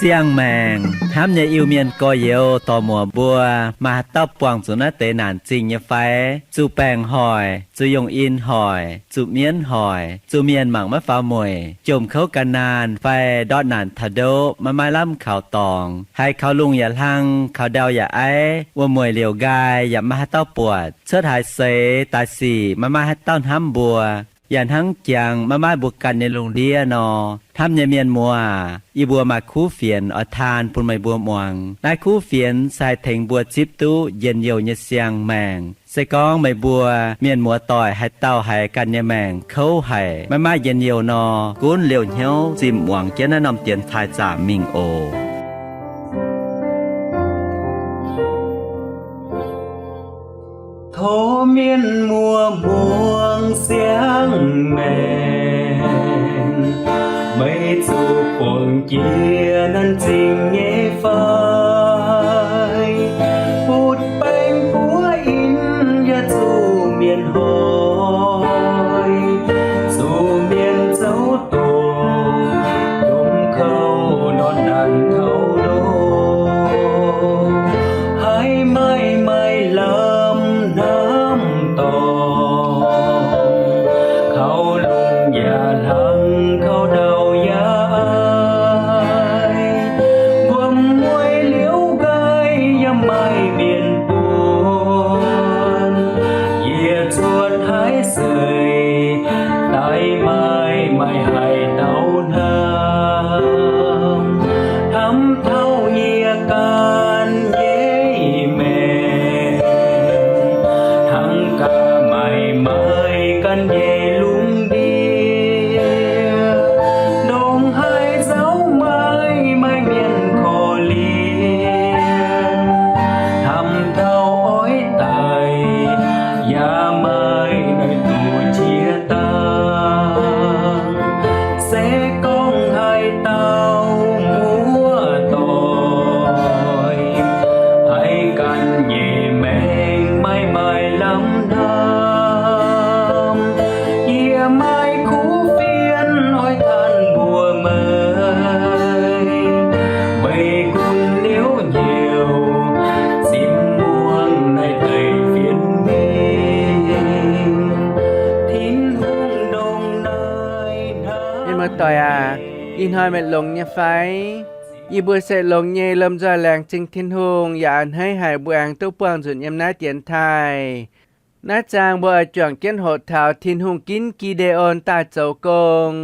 Siang-maengc hnamv nyei Iu-Mienh gorx-youz dorc-muoc mbuo, maaih haaix dauh buangh zuqc naaiv deix naanc zingh nyei fai? Zuqc baengc hoic, zuqc yongh in hoic, zuqc mienv hoic, zuqc mienh mangc maiv faaux mueic, jomc kouv gan naanh fai ndortv naanc taux ndoqv maiv maaih lamh kaux dorngx, haiz kaux lungh yaac hlang, kaux ndau yaac aiv, wuom-mueic liouc nqaai yaac maiv maaih haaix dauh buatc, cuotv haaix seix daaih sic maiv maaih haaix dauh hnamv mbuo, yaac hnangv jangx maiv maaih mbuo ganh nyei lungh ndiev nor, hnamv nyei mienh muoz, yie mbuo maaih kuv fienx oix taan bun meih mbuo muangx. Naaiv kuv fienx se haih tengx mbuo zipv duqv njien-youh nyei siang-maengc. Se gorngv meih mbuo mienh muoz-doic haaix dauh haiz ganh nyei maengc kouv haic, maiv maaih njien-youh nor, gunv liouh hnyouv zimh muangx jienv naaiv norm dienx taaih zaamc mingh oc. Tov mienh muoz muangx siang-maengc, meih zuqc buangh jiex naanc zingh nyei fai? Butv baengc buov in yaac zuqc mienh hoic, zuqc mienh zoux doqc, jomc kouv ndortv naanc taux ndoqv, haiz maaih maaih lamh hnamv dorngc, kaux lungh yaac hlang, kaux ndau yaac aiv, wuom-mueic liouc nqaai yaac maaih mienh buonc, yie cuotv haaix seix daaih maaih maaih haaix dauh hnamv, hnamv taux yie ganh nyei maengc, hnangv gaax maaih maaih ganh nyei lungh ndiev, ndongc haaix nzauh maaih maaih mienh korv-lienh, hnamv taux oix daic yaac maaih naaiv duqv qiex dangh. Se gorngv haaix dauh muoz-doic haiz ganh nyei maengc maaih maaih lamh hnamv, yie maaih kuv fienx oix tanh mbuox meih. Meih gunv liouc hnyouv zipv muangx naaiv deix fienx mingh, Tin-Hungh ndongc naaiv hnamv. Mienh muoz-doic aac, ih hnoi meih longx nyei fai? Yie mbuo se longx nyei, lomh nzoih laengz zingh Tin-Hungh yaac a'hneiv haic mbuo aengx duqv buangh nzunc yiem naaiv dienx taaih. Naaiv zaang mbuo oix juangc jienv hoqc taux Tin-Hungh ginv Gi^nde^on daaih zoux gong.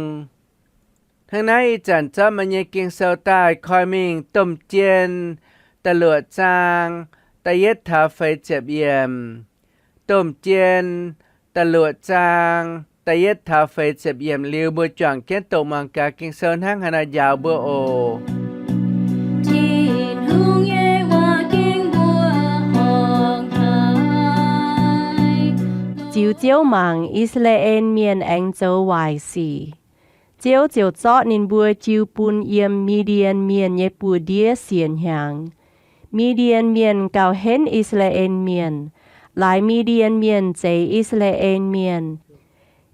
Hnangv naaiv ih zanc zorqv meih nyei Ging-Sou daaih koi mingh Domh Jien da'luoqc zaang da'yietv taux feix ziepc yiemc. Domh Jien da'luoqc zaang da'yietv taux feix ziepc yiemc liuz, mbuo juangc jienv doqc muangx gaax Ging-Sou hnangv haaix nor njaaux mbuo oc. Tin-Hungh nyei waac ginv mbuo horngc haic. Ziux Ziouv mangc, I^saa^laa^en Mienh aengx zoux waaic sic. Ziouv ziouc zorqv ninh mbuo jiu bun yiem Mi^ndi^en Mienh nyei buoz-ndiev siec hnyangx. Mi^ndi^en Mienh gauh henv I^saa^laa^en Mienh, laaix Mi^ndi^en Mienh zeix I^saa^laa^en Mienh.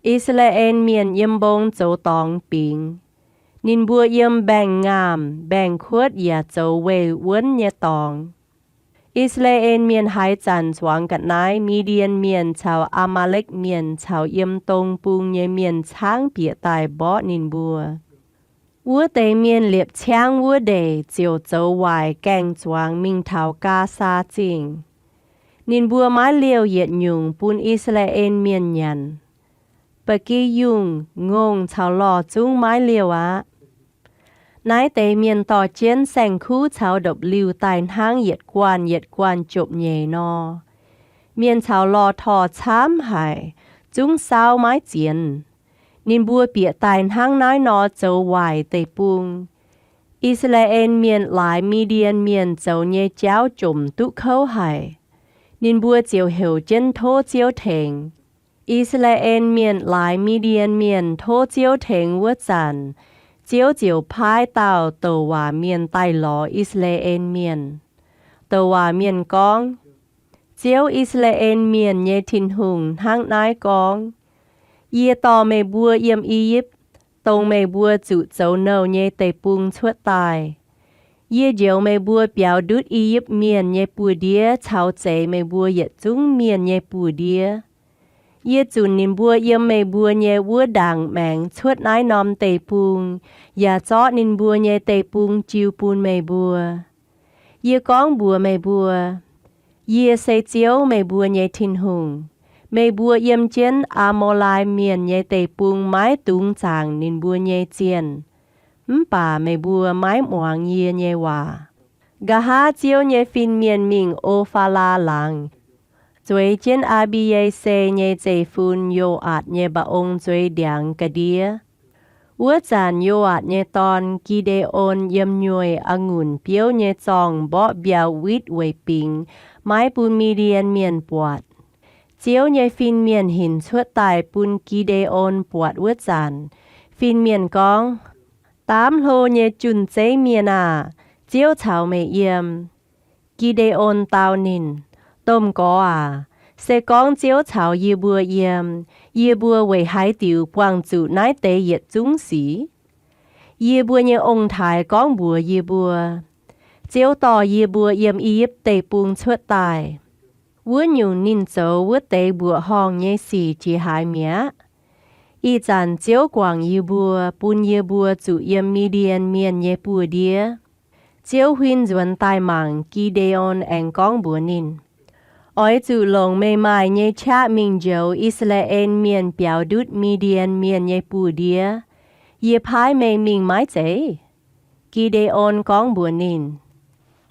I^saa^laa^en Mienh yiem mbong zoux dorngx bingx. Ninh mbuo yiem mbaengx-ngaamc mbaengx-kuotv yaac zoux weih wuonv nyei dorngx. I^saa^laa^en Mienh haaix zanc zuangx ga'naaiv, Mi^ndi^en Mienh caux Aa^maa^lekv Mienh caux yiem dong bung nyei mienh caangv bieqc daaih mborqv ninh mbuo. Wuov deix mienh liepc ciangv wuov ndeic ziouc zoux waaic gaengh zuangx mingh taux Gaa^saa Zingh. Ninh mbuo maiv liouh yietc nyungc bun I^saa^laa^en Mienh nyanc. Ba'gi yungh, ngongh caux lorh zungv maiv liouh aqv. Naaiv deix mienh dorh jienv saeng-kuv caux ndopv-liuh daaih hnangv yietc guanh yietc guanh jopv-nyeic nor. Mienh caux lorh torh camv haic, zungv saauv maiv zienx. Ninh mbuo bieqc daaih hnangv naaiv nor zoux waaic deic-bung. I^saa^laa^en Mienh laaix Mi^ndi^en Mienh zoux nyei jauv jomc duqv kouv haic. Ninh mbuo ziouc heuc jienv tov Ziouv tengx. I^saa^laa^en Mienh laaix Mi^ndi^en Mienh tov Ziouv tengx wuov zanc, Ziouv ziouc paaiv dauh douc waac mienh daaih lorz I^saa^laa^en Mienh. Douc waac mienh gorngv, Ziouv, I^saa^laa^en Mienh nyei Tin-Hungh, hnangv naaiv gorngv, Yie dorh meih mbuo yiem I^yipv, dongh meih mbuo zuqc zoux nouh nyei deic-bung cuotv daaih. Yie njoux meih mbuo biaux ndutv I^yipv Mienh nyei buoz-ndiev caux zeix meih mbuo yietc zungv mienh nyei buoz-ndiev. Yie zunc ninh mbuo yiem meih mbuo nyei wuov ndaangc maengx cuotv naaiv norm deic-bung, yaac zorqv ninh mbuo nyei deic-bung jiu bun meih mbuo. Yie gorngv mbuox meih mbuo, Yie se Ziouv, meih mbuo nyei Tin-Hungh. Meih mbuo yiem jienv Aa^mo^lai Mienh nyei deic-bung maiv dungx zaangc ninh mbuo nyei zienh, mv baac meih mbuo maiv muangx yie nyei waac. Nqa'haav Ziouv nyei fin-mienh mingh O^faa^laa Laangz, zueiz jienv Aa^mbi^ye^se nyei zeiv-fun, Yo^aatc, nyei mba'ong zueiz ndiangx ga'ndiev. Wuov zanc Yo^aatc nyei dorn, Gi^nde^on, yiem nyueic a'ngunc biouv nyei zorngh mborqv mbiauh witv weic bingx maiv bun Mi^ndi^en Mienh buatc. Ziouv nyei fin-mienh hinc cuotv daaih bun Gi^nde^on buatc wuov zanc, fin-mienh gorngv, Daamv hlo nyei jun-zeiv mienh aah! Ziouv caux meih yiem. Gi^nde^on dau ninh, Domh Gorx aac, se gorngv Ziouv caux yie mbuo yiem, yie mbuo weic haaix diuc buangh zuqc naaiv deix yietc zungv sic? Yie mbuo nyei ong-taaix gorngv mbuox yie mbuo, Ziouv dorh yie mbuo yiem I^yipv Deic-Bung cuotv daaih. Wuov nyungc ninh zoux wuov deix mbuoqc horngh nyei sic jiex haaix mi'aqv? Ih zanc Ziouv guangc yie mbuo, bun yie mbuo zuqc yiem Mi^ndi^en Mienh nyei buoz-ndiev. Ziouv huin nzuonx daaih mangc Gi^nde^on aengx gorngv mbuox ninh, Oix zuqc longc meih maaih nyei qaqv mingh njoux I^saa^laa^en Mienh biaux ndutv Mi^ndi^en Mienh nyei buoz-ndiev. Yie paaiv meih mingh maiv zeiz? Gi^nde^on gorngv mbuox ninh,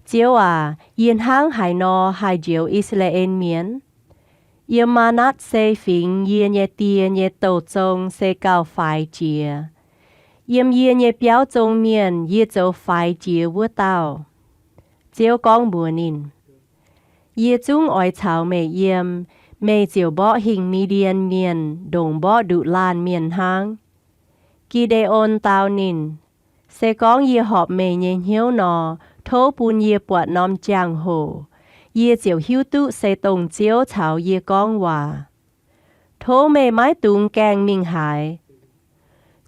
Ziouv aac, yie hnangv haaix nor haih njoux I^saa^laa^en Mienh? Yiem Maa^natv^se Fingx yie nyei die nyei douh zong se gauh faix jiex. Yiem yie nyei biauv zong mienh yie zoux faix jiex wuov dauh. Ziouv gorngv mbuox ninh, Yie zungv oix caux meih yiem, meih ziouc mborqv hingh Mi^ndi^en Mienh ndongc mborqv nduqc laanh mienh hnangv. Gi^nde^on dau ninh, Se gorngv yie horpc meih nyei hnyouv nor, tov bun yie buatc norm jangx-hoc, yie ziouc hiuv duqv se dongh Ziouv caux yie gorngv waac. Tov meih maiv dungx gaengh mingh haaix.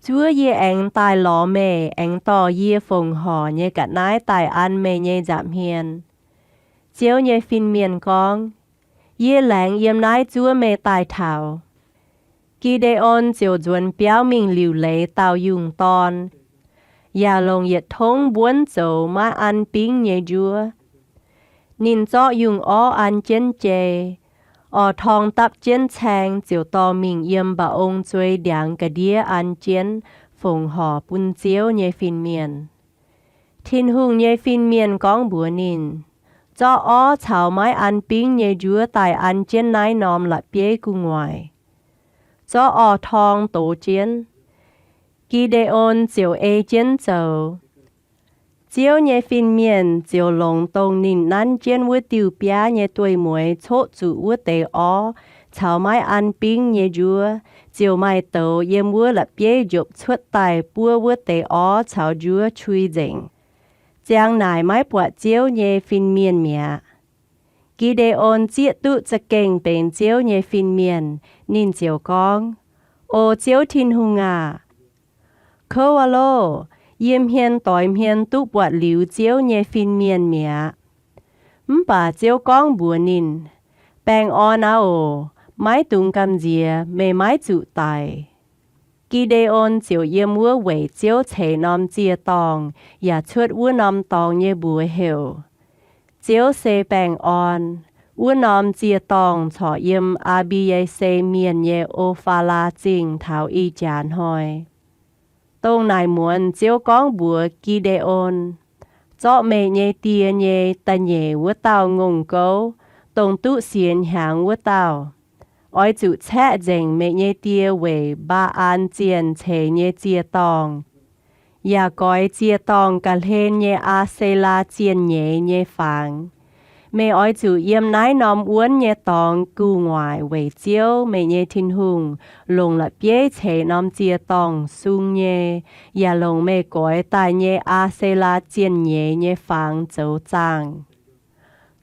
Zuov yie aengx daaih lorz meih aengx dorh yie fongc horc nyei ga'naaiv daaih an meih nyei nza'hmien. Ziouv nyei fin-mienh gorngv, Yie laengz yiem naaiv zuov meih daaih taux. Gi^nde^on ziouc nzuonx biauv mingh liuc leiz dauh yungh dorn, yaac longc yietc tongv mbuonv zoux maiv an bingv nyei njuov. Ninh zorqv yungh orv an jienv jei, orv-torng dapv jienv caeng, ziouc dorh mingh yiem mba'ong zueiz ndiangx ga'ndiev an jienv fongc horc bun Ziouv nyei fin-mienh. Tin-Hungh nyei fin-mienh gorngv mbuox ninh, Zorqv orv caux maiv an bingv nyei njuov daaih an jienv naaiv norm la'bieiv gu'nguaaic. Zorqv orv-torng dox jienv. Gi^nde^on ziouc ei jienv zoux. Ziouv nyei fin-mienh ziouc longc dongh ninh nanv jienv wuov diuh biaav nyei dueiv-mueiz coqv zuqc wuov deix orv caux maiv an bingv nyei njuov, ziouc maaih douz yiem wuov la'bieiv njopv cuotv daaih buov wuov deix orv caux njuov qui nzengc. Ziang naaic maiv buatc Ziouv nyei fin-mienh mi'aqv. Gi^nde^on zieqv duqv za'gengh benx Ziouv nyei fin-mienh. Ninh ziouc gorngv, O Ziouv Tin-Hungh aah! Kouv aqv loh! Yie hmien doix hmien duqv buatc liuz Ziouv nyei fin-mienh mi'aqv. Mv baac Ziouv gorngv mbuox ninh, Baengh orn aqv oc. Maiv dungx gamh nziex. Meih maiv zuqc daic. Gi^nde^on ziouc yiem wuov weic Ziouv ceix norm ziec-dorngh yaac cuotv wuov norm dorngx nyei mbuox heuc, Ziouv se Baengh Orn. Wuov norm ziec-dorngh corc yiem Aa^mbi^ye^se Mienh nyei O^faa^laa Zingh taux ih jaax hnoi. Dongh naaic muonz Ziouv gorngv mbuox Gi^nde^on, Zorqv meih nyei die nyei da'nyeic wuov dauh ngongh gouv, dongh duqv sienx hnyangx wuov dauh, oix zuqc caeqv nzengc meih nyei die weic Mbaa^an Zienh ceix nyei ziec-dorngh, yaac goix ziec-dorngh ga'hlen nyei Aa^se^laa Zienh nyeiz nyei fangx. Meih oix zuqc yiem naaiv norm wuonv nyei dorngx gu'nguaaic weic Ziouv, meih nyei Tin-Hungh, longc la'bieiv ceix norm ziec-dorngh sung nyei, yaac longc meih goix daaih nyei Aa^se^laa zienh nyeiz nyei fangx zoux zaangh,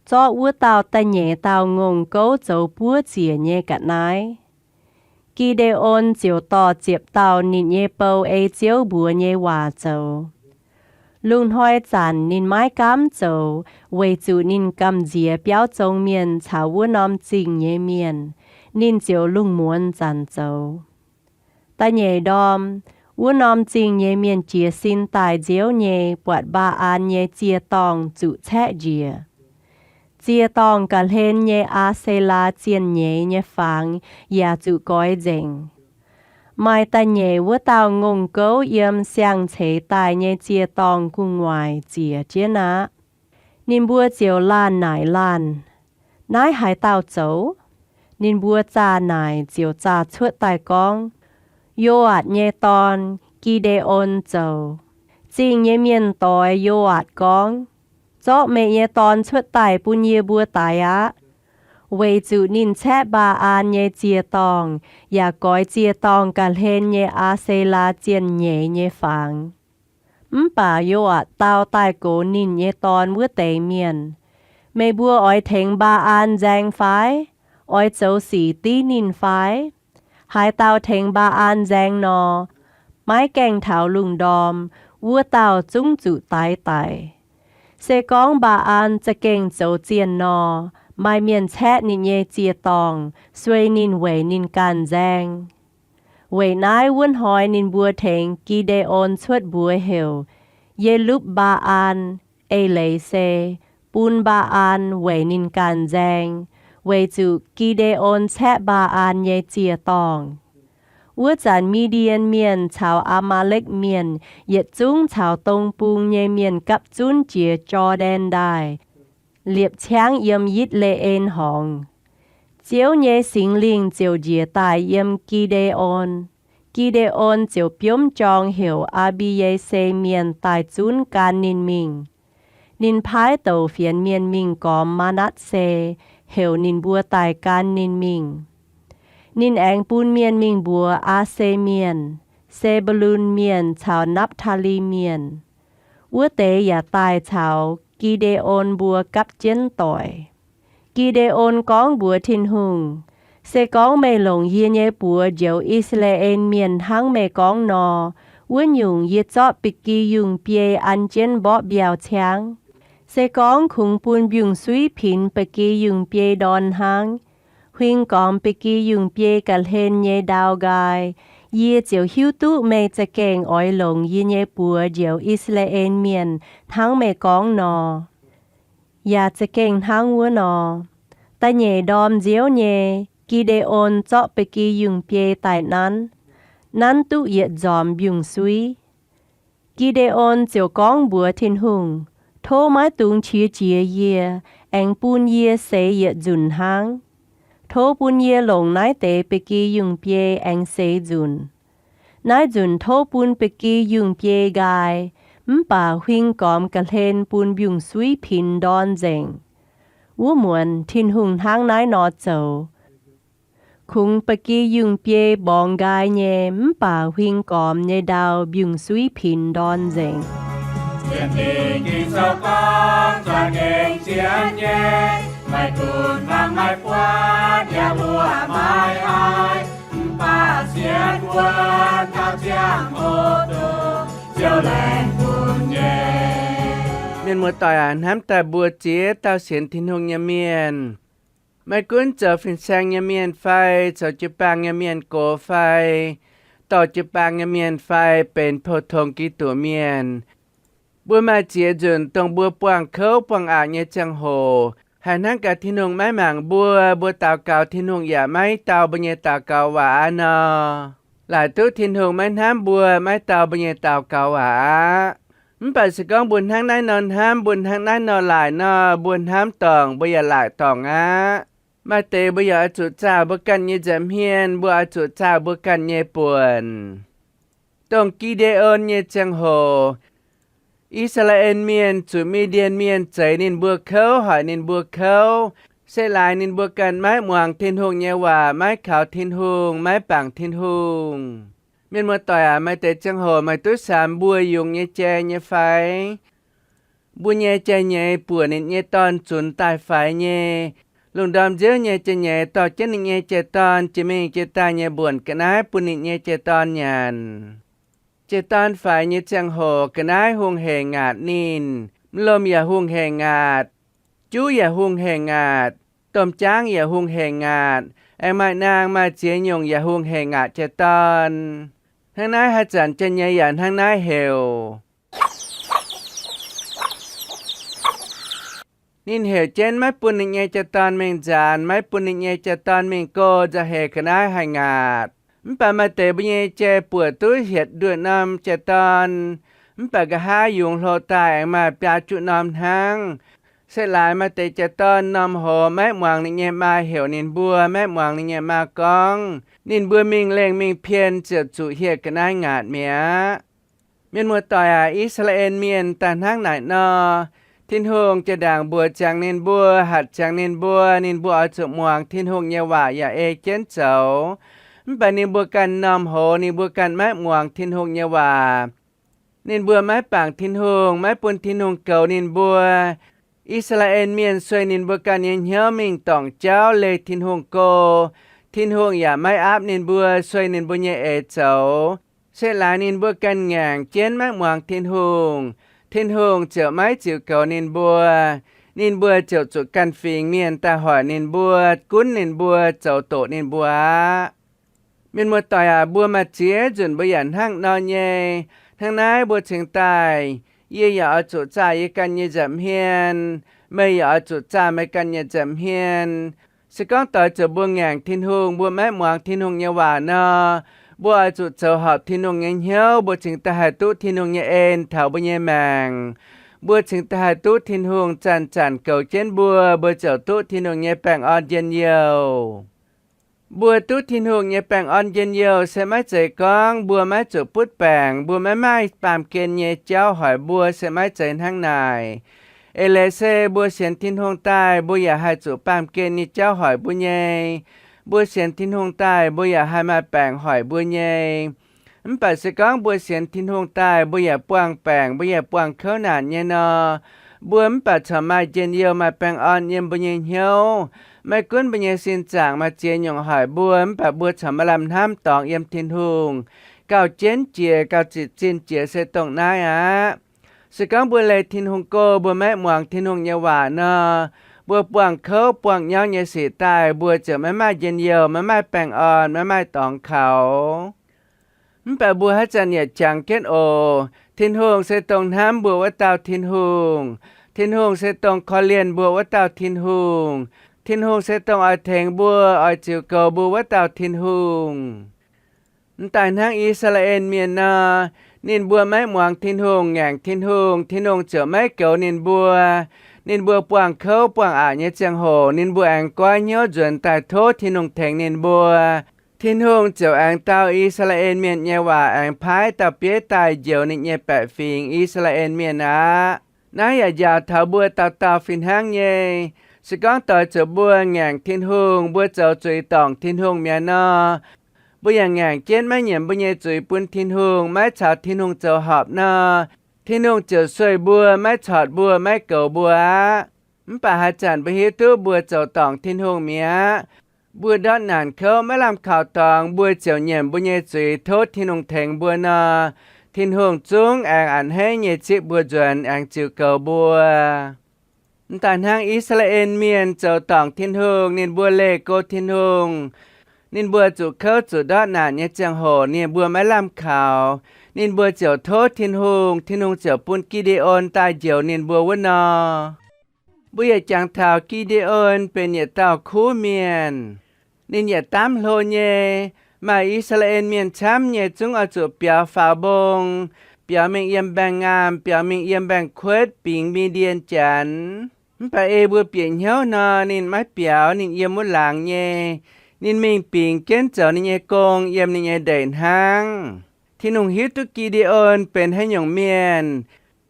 zorqv wuov dauh da'nyeic dauh ngongh gouv zoux buov ziec nyei ga'naaiv. Gi^nde^on ziouc dorh ziepc dauh ninh nyei bou ei Ziouv mbuox nyei waac zoux. Lungh hnoi zanc ninh maiv gaamv zoux, weic zuqc ninh gamh nziex biauv zong mienh caux wuov norm zingh nyei mienh. Ninh ziouc lungh muonz zanc zoux. Da'nyeic ndorm, wuov norm zingh nyei mienh jiez sin daaih nziouv nyei buatc Mbaa^an nyei ziec-dorngh zuqc caeqv njiec. Ziec-dorngh ga'hlen nyei Aa^se^laa zienh nyeiz nyei fangx yaac zuqc goix nzengc. Maaih da'nyeic wuov dauh ngongh gouv yiem siang-ceix daaih nyei ziec-dorngh gu'nguaaic ziec jienv aqv. Ninh mbuo ziouc laanh naaic laanh, Naaiv haaix dauh zoux? Ninh mbuo zaah naaic ziouc zaah cuotv daaih gorngv, Yo^aatc nyei dorn, Gi^nde^on zoux. Zingh nyei mienh doix Yo^aatc gorngv, Zorqv meih nyei dorn cuotv daaih bun yie mbuo daix aqv, weic zuqc ninh caeqv Mbaa^an nyei ziec-dorngh yaac goix ziec-dorngh ga'hlen nyei Aa^se^laa zienh nyeiz nyei fangx. Mv baac Yo^aatc dau daaih gox ninh nyei dorn wuov deix mienh, Meih mbuo oix tengx Mbaa^an nzaeng fai? Oix zoux sic div ninh fai? Haaix dauh tengx Mbaa^an nzaeng nor, maiv gaengh taux lungh ndorm, wuov dauh zungv zuqc daix daic. Se gorngv Mbaa^an za'gengh zoux zienh nor, maaih mienh caeqv ninh nyei ziec-dorngh, suei ninh weic ninh ganh nzaeng. Weic naaiv wuov hnoi ninh mbuo tengx Gi^nde^on cuotv mbuox heuc Ye^lupv^mbaa^an, eix leiz se, bun Mbaa^an weic ninh ganh nzaeng, weic zuqc Gi^nde^on caeqv Mbaa^an nyei ziec-dorngh. Wuov zanc Mi^ndi^en Mienh caux Aa^maa^lekv Mienh yietc zungv caux dong bung nyei mienh gapv zunv jiex Jor^ndaen Ndaaih, liepc ciangv yiem Yitv^le^en Horngz. Ziouv nyei Singx Lingh ziouc njiec daaih yiem Gi^nde^on. Gi^nde^on ziouc biomv jorng heuc Aa^mbi^ye^se Mienh daaih zunv gan ninh mingh. Ninh paaiv douc fienx mienh mingh gormx Maa^natv^se, heuc ninh mbuo daaih gan ninh mingh. Ninh aengx bun mienh mingh mbuox Aa^se Mienh, Se^mbe^lun Mienh caux Napv^taa^li Mienh. Wuov deix yaac daaih caux Gi^nde^on mbuo gapv jienv doic. Gi^nde^on gorngv mbuox Tin-Hungh, Se gorngv meih longc yie nyei buoz njoux I^saa^laa^en Mienh hnangv meih gorngv nor, wuov nyungc yie zorqv ba'gi yungh biei an jienv mborqv mbiauh ciangv. Se gorngv kungx bun mbiungc-suiv pinx ba'gi yungh biei ndorn hnangv, huing gormx ba'gi yungh biei ga'hlen nyei ndau nqaai, yie ziouc hiuv duqv meih za'gengh oix longc yie nyei buoz njoux I^saa^laa^en Mienh hnangv meih gorngv nor. Yaac za'gengh hnangv wuov nor, da'nyeic ndorm nziouv nyei, Gi^nde^on zorqv ba'gi yungh biei daaih nanv, nanv duqv yietc nzormx mbiungc-suiv. Gi^nde^on ziouc gorngv mbuox Tin-Hungh, Tov maiv dungx qiex jiez yie, aengx bun yie seix yietc nzunc hnangv. Tov bun yie longc naaiv deix ba'gi yungh biei aengx seix nzunc. Naaiv nzunc tov bun ba'gi yungh biei nqaai, mv baac huing gormx ga'hlen bun mbiungc-suiv pinx ndorn nzengc. Wuov muonz Tin-Hungh hnangv naaiv nor zoux. Kungx ba'gi yungh biei mborngx nqaai nyei, mv baac huing gormx nyei ndau mbiungc-suiv pinx ndorn nzengc. Mienh muoz-doic aac, hnamv daaih mbuo ziex dauh sienx Tin-Hungh nyei mienh, maiv gunv zoux fin-saeng nyei mienh fai zoux jiu-baang nyei mienh gox fai dorh jiu-baang nyei mienh fai benx pou-tong Giduc mienh, mbuo maaih ziex nzunc dongh mbuo buangh kouv buangh aqc nyei ziangh hoc. Haiz hnangv gaax Tin-Hungh maiv mangc mbuo, mbuo daux gaux Tin-Hungh yaac maiv dau mbuo nyei daux gaux waac aqv nor, laaic duqv Tin-Hungh maiv hnamv mbuo, maiv dau mbuo nyei daux gaux waac aqv. Mv baac se gorngv mbuo hnangv naaiv nor hnamv, mbuo hnangv naaiv nor laaic nor, mbuo hnamv dorngc mbuo yaac laaic dorngc aqv. Maaih deix mbuo yaac oix zuqc zaah mbuo ganh nyei nza'hmien, mbuo oix zuqc zaah mbuo ganh nyei buonc. Dongh Gi^nde^on nyei ziangh hoc, I^saa^laa^en Mienh zuqc Mi^ndien Mienh zeix ninh mbuo kouv, hoic ninh mbuo kouv, se laaix ninh mbuo ganh maiv muangx Tin-Hungh nyei waac, maiv kaux Tin-Hungh, maiv bangc Tin-Hungh. Mienh muoz-doic aac, maaih deix ziangh hoc meih duqv samx mbuo yungz nyei jai nyei fai? Mbuo nyei jai-nyeiz buoc ninh nyei dorn zunx daaih faix nyei, lungh ndorm nziouv nyei jai-nyeiz dorh jienv ninh nyei jai-dorn jiex mingh jiex daaih nyei mbuonc ga'naaiv bun ninh nyei jai-dorn nyanc. Jai-dorn faix nyei ziangh hoc ga'naaiv hungh hec ngaatc ninh, mv lomh yaac hungh hec ngaatc, juv yaac hungh hec ngaatc, domh jaangv yaac hungh hec ngaatc, aengx maaih naang maaih ziex nyungc yaac hungh hec ngaatc jai-dorn. Hnangv naaiv haaix zanc jai-nyeiz yaac hnangv naaiv heuc. Ninh heuc jienv maiv bun ninh nyei jai-dorn mingh nzaanx, maiv bun ninh nyei jai-dorn mingh go, nzauh heix ga'naaiv haih ngaatc. Mv baac maaih deix mbuo nyei jai buoc duqv hietc nduqc norm jai-dorn, mv baac nqa'haav yungz hlo daaih aengx maaih biaa juqv norm hnangv. Se laaix maaih deix jai-dorn m'normh hoz maiv muangx ninh nyei maa heuc ninh mbuo, maiv muangx ninh nyei maa gorngv, ninh mbuo mingh lengh mingh pien ziouc zuqc hieh ga'naaiv ngaatc mi'aqv. Mienh muoz-doic aac, I^saa^laa^en Mienh daaih hnangv naaic nor, Tin-Hungh jaa-ndaangc mbuox ziangx ninh mbuo, hatc ziangx ninh mbuo, ninh mbuo oix zuqc muangx Tin-Hungh nyei waac yaac ei jienv zoux. Mv baac ninh mbuo ganh m'normh hoz ninh mbuo ganh maiv muangx Tin-Hungh nyei waac. Ninh mbuo maiv bangc Tin-Hungh, maiv bun Tin-Hungh goux ninh mbuo. I^saa^laa^en Mienh sueih ninh mbuo ganh nyei hnyouv mingh dorngc jauv leih Tin-Hungh go. Tin-Hungh yaac maiv aapv ninh mbuo, sueih ninh mbuo nyei eix zoux. Se laaix ninh mbuo ganh ngaengc jienv maiv muangx Tin-Hungh, Tin-Hungh ziouc maiv ziux goux ninh mbuo. Ninh mbuo ziouc zuqc ganh fingx mienh daaih hoic ninh mbuo, gunv ninh mbuo, zoux doqc ninh mbuo aqv. Mienh muoz-doic aac, mbuo maaih ziex nzunc mbuo yaac hnangv nor nyei. Hnangv naaiv mbuo cingx daaih, yie yaac oix zuqc zaah yie ganh nyei nza'hmien, meih yaac oix zuqc zaah meih ganh nyei nza'hmien. Se gorngv doix zuqc mbuo ngaengc Tin-Hungh, mbuo maiv muangx Tin-Hungh nyei waac nor, mbuo oix zuqc zoux horpc Tin-Hungh nyei hnyouv, mbuo cingx daaih haih duqv Tin-Hungh nyei en taux mbuo nyei maengc. Mbuo cingx daaih haih duqv Tin-Hungh zanc-zanc goux jienv mbuo, mbuo ziouc duqv Tin-Hungh nyei baengh orn njien-youh. Mbuo duqv Tin-Hungh nyei baengh orn njien-youh se maiv zeiz gorngv mbuo maiv zuqc butv baengc, mbuo maiv maaih baamh gen nyei jauv hoic mbuo, se maiv zeiz hnangv naaic. Eix leiz se mbuo sienx Tin-Hungh daaih, mbuo yaac haih zuqc baamh gen nyei jauv hoic mbuo nyei. Mbuo sienx Tin-Hungh daaih, mbuo yaac haih maaih baengc hoic mbuo nyei. Mv baac se gorngv mbuo sienx Tin-Hungh daaih, mbuo yaac buangh baengc, mbuo yaac buangh kouv naanc nyei nor, mbuo mv baac corc maaih njien-youh, maaih baengh orn yiem mbuo nyei hnyouv. Maiv gunv mbuo nyei sin zaangc maaih ziex nyungc hoic mbuo, mv baac mbuo corc maaih lamh hnamv dorngx yiem Tin-Hungh. Gauh jienv jiex, gauh zitc zinh jiex se dongh naaiv aqv. Se gorngv mbuo leih Tin-Hungh go, mbuo maiv muangx Tin-Hungh nyei waac nor, mbuo buangh kouv buangh nyauv nyei sic daaih, mbuo ziouc maiv maaih njien-youh, maiv maaih baengh orn, maiv maaih dorngx kaux. Mv baac mbuo haaix zanc yaac jangx jienv oc, Tin-Hungh se dongh hnamv mbuo wuov dauh Tin-Hungh. Tin-Hungh se dongh korv-lienh mbuo wuov dauh Tin-Hungh. Tin-Hungh se dongh oix tengx mbuo, oix ziux goux mbuo wuov dauh Tin-Hungh. M'daaih hnangv I^saa^laa^en Mienh nor, ninh mbuo maiv muangx Tin-Hungh, ngaengc Tin-Hungh, Tin-Hungh ziouc maiv goux ninh mbuo. Ninh mbuo buangh kouv buangh aqc nyei ziangh hoc, ninh mbuo aengx goiv hnyouv nzuonx daaih tov Tin-Hungh tengx ninh mbuo. Tin-Hungh ziouc aengx dau I^saa^laa^en Mienh nyei waac aengx paaiv dauh bieiv daaih njoux ninh nyei baeqc fingx, I^saa^laa^en Mienh aqv. Naaiv yaac njaaux taux mbuo dauh dauh fih hnangv nyei. Se gorngv doix zuqc mbuo ngaengc Tin-Hungh, mbuo zoux zuiz dorngc Tin-Hungh mi'aqv nor, mbuo yaac ngaengc jienv maiv nyiemc mbuo nyei zuiz bun Tin-Hungh, maiv caux Tin-Hungh zoux horpc nor, Tin-Hungh ziouc sueih mbuo, maiv corc mbuo, maiv goux mbuo aqv. Mv baac haaix zanc mbuo hiuv duqv mbuo zoux dorngc Tin-Hungh mi'aqv, mbuo ndortv naanc kouv maiv lamh kaux dorngx, mbuo ziouc nyiemc mbuo nyei zuiz tov Tin-Hungh tengx mbuo nor, Tin-Hungh zungv aengx a'hneiv nyei zipv mbuo nzuonx, aengx ziux goux mbuo. M'daaih hnangv I^saa^laa^en Mienh zoux dorngc Tin-Hungh, ninh mbuo leih go Tin-Hungh, ninh mbuo zuqc kouv zuqc ndortv naanc nyei ziangh hoc ninh mbuo maiv lamh kaux, ninh mbuo ziouc tov Tin-Hungh, Tin-Hungh ziouc bun Gi^nde^on daaih njoux ninh mbuo wuov nor. Mbuo yaac jangx taux Gi^nde^on benx yietc dauh kuv mienh. Ninh yietc damv hlo nyei. Maaih I^saa^laa^en Mienh camv nyei zungv oix zuqc biaux faaux mbong, biaux mingh yiem mbaengx-ngaamh, biaux mingh yiem mbaengx-kuotv bingx Mi^ndien Janx. Mv baac ei mbuo bieqc hnyouv nor, ninh maiv biaux, ninh yiem wuov laangz nyei. Ninh mingh bingx jienv zoux ninh nyei gong yiem ninh nyei ndeic hnangv. Tin-Hungh hiuv duqv Gi^nde^on benx haaix nyungc mienh.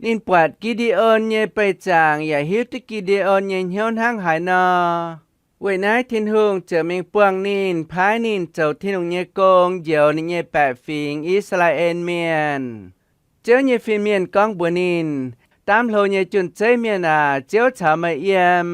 Ninh buatc Gi^nde^on nyei beih zaangc yaac hiuv duqv Gi^nde^on nyei hnyouv hnangv haaix nor. Weic naaiv Tin-Hungh ziouc mingh buangh ninh, paaiv ninh zoux Tin-Hungh nyei gong njoux ninh nyei baeqc fingx, I^saa^laa^en Mienh. Ziouv nyei fin-mienh gorngv mbuox ninh, Daamv hlo nyei jun-zeiv mienh aac, Ziouv caux meih yiem.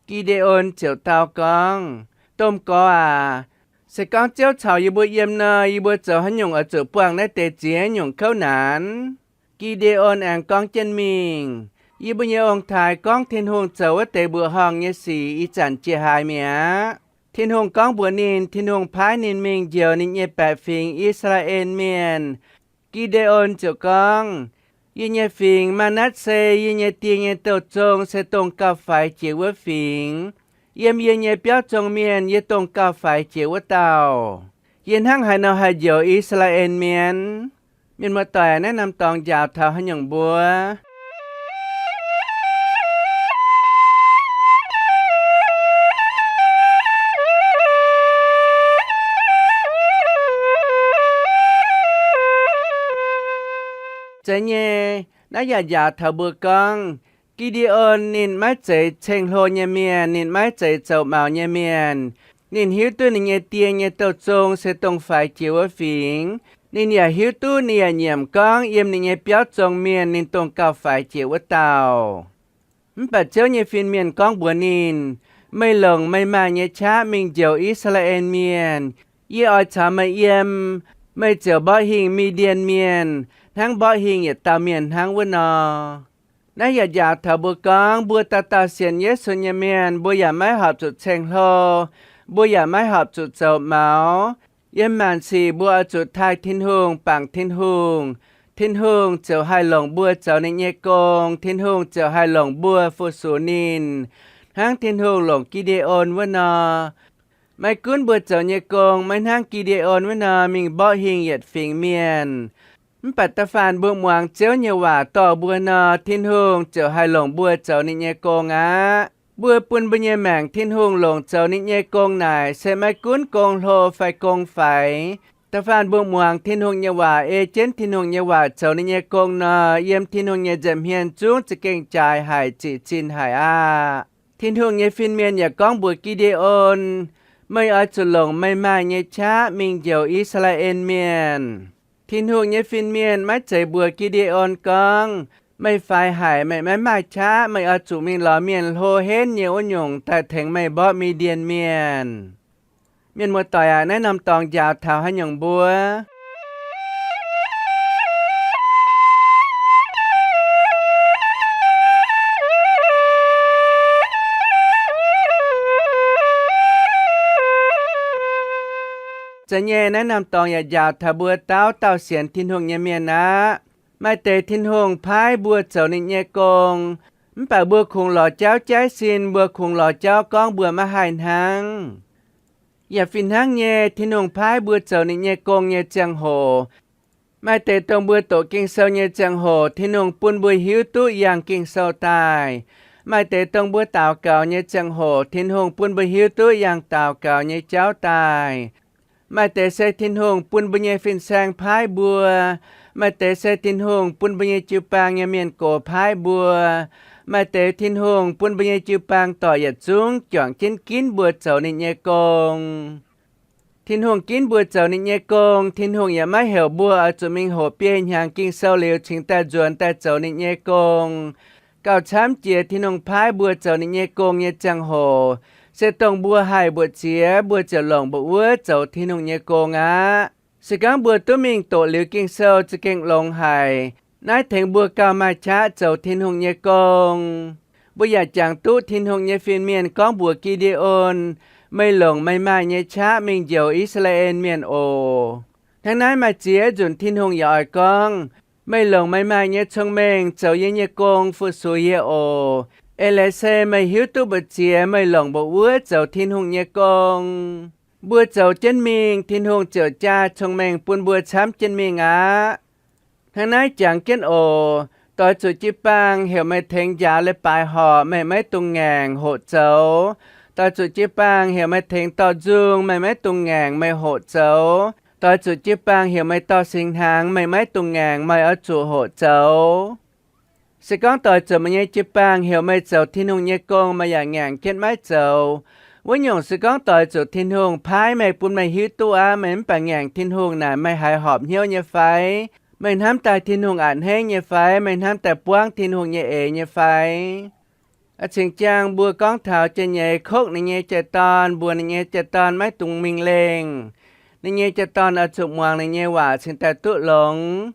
Gi^nde^on ziouc dau gorngv, Domh gorx aac, se gorngv Ziouv caux yie mbuo yiem nor, yie mbuo zoux haaix nyungc oix zuqc buangh naaiv deix ziex nyungc kouv naanc? Gi^nde^on aengx gorngv jienv mingh, Yie mbuo nyei ong-taaix gorngv Tin-Hungh zoux wuov deix mbuoqc horngh nyei sic ih zanc jiex haaix mi'aqv. Tin-Hungh gorngv mbuox ninh, Tin-Hungh paaiv ninh mingh njoux ninh nyei baeqc fingx, I^saa^laa^en Mienh. Gi^nde^on ziouc gorngv, Yie nyei fingx, Maa^natv^se, yie nyei die nyei douh zong se dongh gauh faix jiex wuov fingx. Yiem yie nyei biauv zong mienh, yie dongh gauh faix jiex wuov dauh. Yie hnangv haaix nor haih njoux I^saa^laa^en Mienh? Mienh muoz-doic, naaiv norm dorngx njaaux taux haaix nyungc mbuo? Zeiz nyei, naaiv yaac njaaux taux mbuo gorngv, Gi^nde^on ninh maiv zeiz ceng-hlo nyei mienh, ninh maiv zeiz zoux maux nyei mienh. Ninh hiuv duqv ninh nyei die nyei douh zong se dongh faix jiex wuov fingx. Ninh yaac hiuv duqv ninh yaac nyiemc gorngv yiem ninh nyei biauv zong mienh ninh dongh gauh faix jiex wuov dauh. Mv baac Ziouv nyei fin-mienh gorngv mbuox ninh, Meih longc meih maaih nyei qaqv mingh njoux I^saa^laa^en Mienh. Yie oix caux meih yiem. Meih ziouc mborqv hingh Mi^ndien Mienh, hnangv mborqv hingh yietc dauh mienh hnangv wuov nor. Naaiv yaac njaaux taux mbuo gorngv, mbuo dauh dauh sienx Yesu nyei mienh, mbuo yaac maiv horpc zuqc ceng-hlo, mbuo yaac maiv horpc zuqc zoux maux. Yiem maanc sic mbuo oix zuqc taaih Tin-Hungh, bangc Tin-Hungh, Tin-Hungh ziouc haih longc mbuo zoux ninh nyei gong, Tin-Hungh ziouc haih longc mbuo fu-sux ninh, hnangv Tin-Hungh longc Gi^nde^on wuov nor. Maiv gunv mbuo zoux nyei gong maiv hnangv Gi^nde^on wuov nor mingh mborqv hingh yietc fingx mienh, mv baac da'faanh mbuo muangx Ziouv nyei waac dorh mbuo nor, Tin-Hungh ziouc haih longc mbuo zoux ninh nyei gong aqv. Mbuo bun mbuo nyei maengc Tin-Hungh longc zoux ninh nyei gong naaic se maiv gunv gong hlo fai gong faix. Da'faanh mbuo muangx Tin-Hungh nyei waac, ei jienv Tin-Hungh nyei waac zoux ninh nyei gong nor, yiem Tin-Hungh nyei nza'hmien zungv za'gengh jaaix haic, ziqc zinh haic aqv. Tin-Hungh nyei fin-mienh yaac gorngv mbuox Gi^nde^on, Meih oix zuqc longc meih maaih nyei qaqv mingh njoux I^saa^laa^en Mienh. Tin-Hungh nyei fin-mienh maiv zeiz mbuox Gi^nde^on gorngv, Meih faix haic, meih maiv maaih qaqv, meih oix zuqc mingh lorz mienh hlo henv nyei wuov nyungc daaih tengx meih mborqv Mi^ndien Mienh. Mienh muoz-doic aac, naaiv norm dorngx njaaux taux haaix nyungc mbuo? Zeiz nyei, naaiv norm dorngx yaac njaaux taux mbuo dauh dauh sienx Tin-Hungh nyei mienh aqv. Maaih deix Tin-Hungh paaiv mbuo zoux ninh nyei gong, mv baac mbuo kungx lorz jauv jaiv sin, mbuo kungx lorz jauv gorngv mbuo maiv haih hnangv. Yaac fih hnangv nyei, Tin-Hungh paaiv mbuo zoux ninh nyei gong nyei ziangh hoc, maaih deix dongh mbuo doqc Ging-Sou nyei ziangh hoc, Tin-Hungh bun mbuo hiuv duqv yangh Ging-Sou daaih. Maaih deix dongh mbuo daux gaux nyei ziangh hoc, Tin-Hungh bun mbuo hiuv duqv yangh daux gaux nyei jauv daaih. Maaih deix se Tin-Hungh bun mbuo nyei fin-saeng paaiv mbuo. Maaih deix se Tin-Hungh bun mbuo nyei jiu-baang nyei mienh gox paaiv mbuo. Maaih deix Tin-Hungh bun mbuo nyei jiu-baang dorc yietc zungv juangc jienv ginv mbuo zoux ninh nyei gong. Tin-Hungh ginv mbuo zoux ninh nyei gong, Tin-Hungh yaac maiv heuc mbuo oix zuqc mingh hoqc biei hnyangx Ging-Sou liuz cingx daaih nzuonx daaih zoux ninh nyei gong. Gauh camv jiex Tin-Hungh paaiv mbuo zoux ninh nyei gong nyei ziangh hoc, se dongh mbuo haih mbuoqc ziex, mbuo ziouc longc mbuoqc wuov zoux Tin-Hungh nyei gong aqv. Se gorngv mbuo duqv mingh doqc liuz Ging-Sou za'gengh longx haic. Naaiv tengx mbuo gauh maaih qaqv zoux Tin-Hungh nyei gong. Mbuo yaac jangx duqv Tin-Hungh nyei fin-mienh gorngv mbuox Gi^nde^on, Meih longc meih maaih nyei qaqv mingh njoux I^saa^laa^en Mienh oc. Hnangv naaiv maaih ziex nzunc Tin-Hungh yaac oix gorngv, Meih longc meih maaih nyei cong-mengh zoux yie nyei gong fu-sux yie oc. Eix leiz se meih hiuv duqv mbuoqc ziex, meih longc mbuoqc wuov zoux Tin-Hungh nyei gong. Mbuo zoux jienv mingh, Tin-Hungh ziouc jaa cong-mengh bun mbuo camv jienv mingh aqv. Hnangv naaiv jangx jienv oc. Doix zuqc jiu-baang heuc meih tengx njaaux leiz-baaix horc, meih maiv dungx ngaengc, hoqc zoux. Doix zuqc jiu-baang heuc meih tengx dorh nzung, meih maiv dungx ngaengc, meih hoqc zoux. Doix zuqc jiu-baang heuc meih dorh singx hnaangx, meih maiv dungx ngaengc, meih oix zuqc hoqc zoux. Se gorngv doix zuqc meih nyei jiu-baang heuc meih zoux Tin-Hungh nyei gong, meih yaac ngaengc jienv maiv zoux, wuov nyungc se gorngv doix zuqc Tin-Hungh paaiv meih, bun meih hiuv duqv aqv. Meih mv baac ngaengc Tin-Hungh naaic, meih haiz horpc hnyouv nyei fai? Meih hnamv daaih Tin-Hungh a'hneiv nyei fai? Meih hnamv daaih buangv Tin-Hungh nyei eix nyei fai? Cingx jaang mbuo gorngv taux jai-nyeiz kokv ninh nyei jai-dorn, mbuox ninh nyei jai-dorn maiv dungx mingh lengh. Ninh nyei jai-dorn oix zuqc muangx ninh nyei waac cingx daaih duqv longx.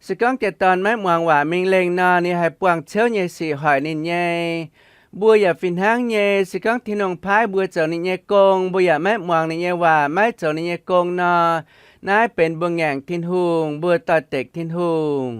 Se gorngv jai-dorn maiv muangx waac mingh lengh nor, ninh haih buangh ciouv nyei sic hoic ninh nyei. Mbuo yaac fih hnangv nyei. Se gorngv Tin-Hungh paaiv mbuo zoux ninh nyei gong, mbuo yaac maiv muangx ninh nyei waac, maiv zoux ninh nyei gong nor, naaiv benx mbuo ngaengc Tin-Hungh, mbuo doix-dekc Tin-Hungh.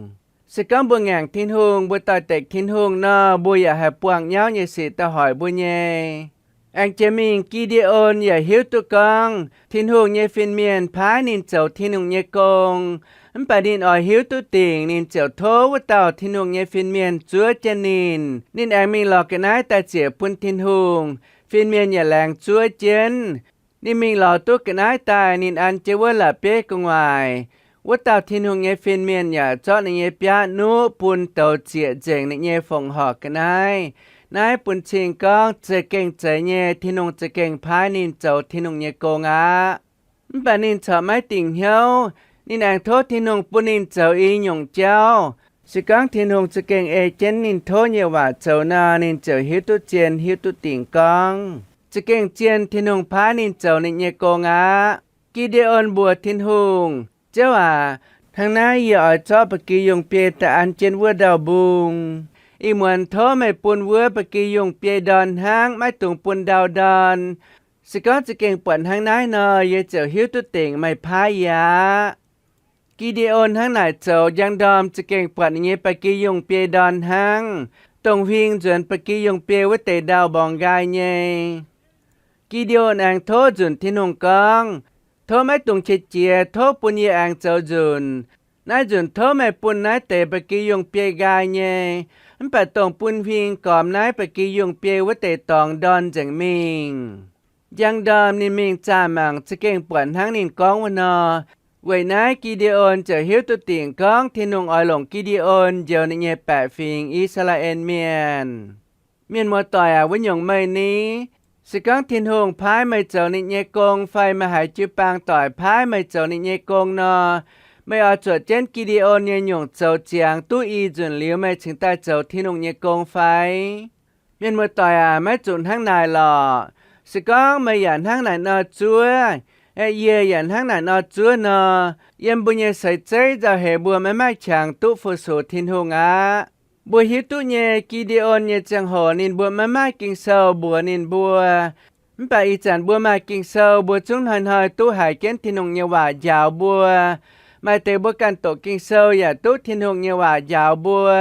Se gorngv mbuo ngaengc Tin-Hungh, mbuo doix-dekc Tin-Hungh nor, mbuo yaac haih buangh nyauv nyei sic daaih hoic mbuo nyei. Aengx jiex mingh Gi^nde^on yaac hiuv duqv gorngv Tin-Hungh nyei fin-mienh paaiv ninh zoux Tin-Hungh nyei gong. Mv baac ninh oix hiuv duqv dingc, ninh ziouc tov wuov dauh Tin-Hungh nyei fin-mienh zuov jienv ninh. Ninh aengx mingh lorz ga'naaiv daaih ziec bun Tin-Hungh. Fin-mienh yaac laengz zuov jienv. Ninh mingh lorz duqv ga'naaiv daaih, ninh an jienv wuov la'bieiv gu'nguaaic. Wuov dauh Tin-Hungh nyei fin-mienh yaac zorqv ninh nyei biaav nuqv bun douz zieqc nzengc ninh nyei fongc horc ga'naaiv. Naaiv bun cing gorngv za'gengh zeiz nyei, Tin-Hungh za'gengh paaiv ninh zoux Tin-Hungh nyei gong aqv. Mv baac ninh corc maiv dingc hnyouv. Ninh aengx tov Tin-Hungh bun ninh zoux i nyungc jauv. Se gorngv Tin-Hungh za'gengh ei jienv ninh tov nyei waac zoux nor, ninh ziouc hiuv duqv zien, hiuv duqv dingc gorngv za'gengh zien Tin-Hungh paaiv ninh zoux ninh nyei gong aqv. Gi^nde^on mbuox Tin-Hungh, Ziouv aac, hnangv naaiv yie oix zorqv ba'gi yungh biei daaih an jienv wuov ndau-mbung. Ih muonz tov meih bun wuov ba'gi yungh biei ndorn hnangv, maiv dungx bun ndau ndorn. Se gorngv za'gengh buatc hnangv naaiv nor, yie ziouc hiuv duqv dingc meih paaiv yie aqv. Gi^nde^on hnangv naaic zoux, njang ndorm za'gengh buatc ninh nyei ba'gi yungh biei ndorn hnangv, dongh huing nzuonx ba'gi yungh biei wuov deix ndau-mborngx nqaai nyei. Gi^nde^on aengx tov nzunc Tin-Hungh gorngv, Tov maiv dungx qiex jiez, tov bun yie aengx zoux nzunc. Naaiv nzunc tov meih bun naaiv deix ba'gi yungh biei nqaai nyei. Mv baac dongh bun huing gormx naaiv ba'gi yungh biei wuov deix dorngx ndorn nzengc mingh. Njang ndorm ninh mingh zaah mangc, za'gengh buatc hnangv ninh gorngv wuov nor. Weic naaiv Gi^nde^on ziouc hiuv duqv dingc gorngv Tin-Hungh oix longc Gi^nde^on njoux ninh nyei baeqc fingx, I^saa^laa^en Mienh. Mienh muoz-doic aac, wuov nyungc meih ni? Se gorngv Tin-Hungh paaiv meih zoux ninh nyei gong fai meih haiz jiu-baang doic paaiv meih zoux ninh nyei gong nor, meih oix zuoqc jienv Gi^nde^on nyei nyungc zoux ziangx duqv i nzunc liuz meih cingx daaih zoux Tin-Hungh nyei gong fai? Mienh muoz-doic aac, maiv zuqc hnangv naaic lorqc. Se gorngv meih yaac hnangv naaic nor zuov, aeqv, yie yaac hnangv naaic nor zuov nor, yiem mbuo nyei seix zeiv nzauh heix mbuo maiv maaih qangx duqv fu-sux Tin-Hungh aqv. Mbuo hiuv duqv nyei, Gi^nde^on nyei ziangh hoc ninh mbuo maiv maaih Ging-Sou mbuox ninh mbuo. Mv baac ih zanc mbuo maaih Ging-Sou, mbuo zungv hnoi-hnoi duqv haiz jienv Tin-Hungh nyei waac njaaux mbuo. Maaih deix mbuo ganh doqc Ging-Sou yaac duqv Tin-Hungh nyei waac njaaux mbuo.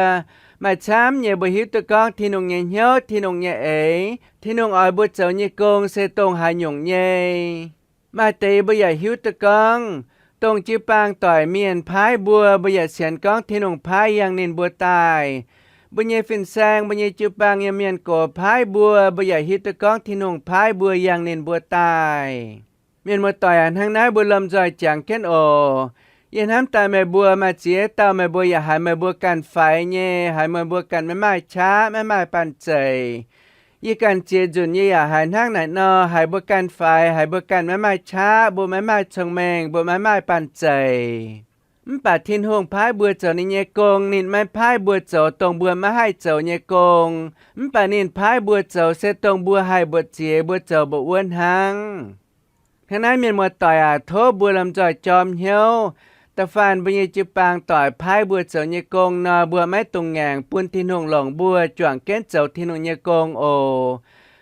Maaih camv nyei mbuo hiuv duqv gorngv Tin-Hungh nyei hnyouv, Tin-Hungh nyei eix, Tin-Hungh oix mbuo zoux nyei gong se dongh haaix nyungc nyei. Maaih deix mbuo yaac hiuv duqv gorngv, dongh jiu-baang doic mienh paaiv mbuo, mbuo yaac sienx gorngv Tin-Hungh paaiv yangh ninh mbuo daaih. Mbuo nyei fin-saeng, mbuo nyei jiu-baang nyei mienh gox paaiv mbuo, mbuo yaac hiuv duqv gorngv Tin-Hungh paaiv mbuo yangh ninh mbuo daaih. Mienh muoz-doic aac, hnangv naaiv mbuo lomh nzoih jangx jienv oc. Yie hnamv daaih meih mbuo maaih ziex dauh meih mbuo yaac haiz meih mbuo ganh faix nyei, haiz meih mbuo ganh maiv maaih qaqv, maiv maaih banh zeic. Yie ganh ziex nzunc yie yaac haiz hnangv naaic nor, haiz mbuo ganh faix, haiz mbuo ganh maiv maaih qaqv, mbuo maiv maaih cong-mengh, mbuo maiv maaih banh zeic. Mv baac Tin-Hungh paaiv mbuo zoux ninh nyei gong, ninh maiv paaiv mbuo zoux dongh mbuo maiv haih zoux nyei gong. Mv baac ninh paaiv mbuo zoux se dongh mbuo haih mbuoqc ziex mbuo zoux mbuoqc wuov hnangv. Hnangv naaiv mienh muoz-doic aac, tov mbuo lomh nzoih jorm hnyouv. Da'faanh mbuo nyei jiu-baang doic paaiv mbuo zoux nyei gong nor, mbuo maiv dungx ngaengc, bun Tin-Hungh longc mbuo juangc jienv zoux Tin-Hungh nyei gong oc.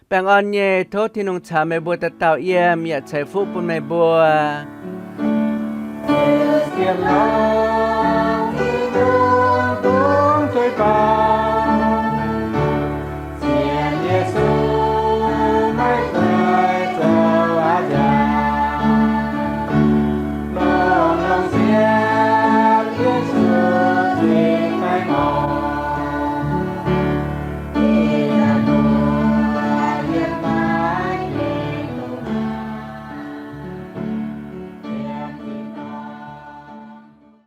Baengh orn nyei, tov Tin-Hungh caux meih mbuo dauh dauh yiem yaac ceix fuqv bun meih mbuo.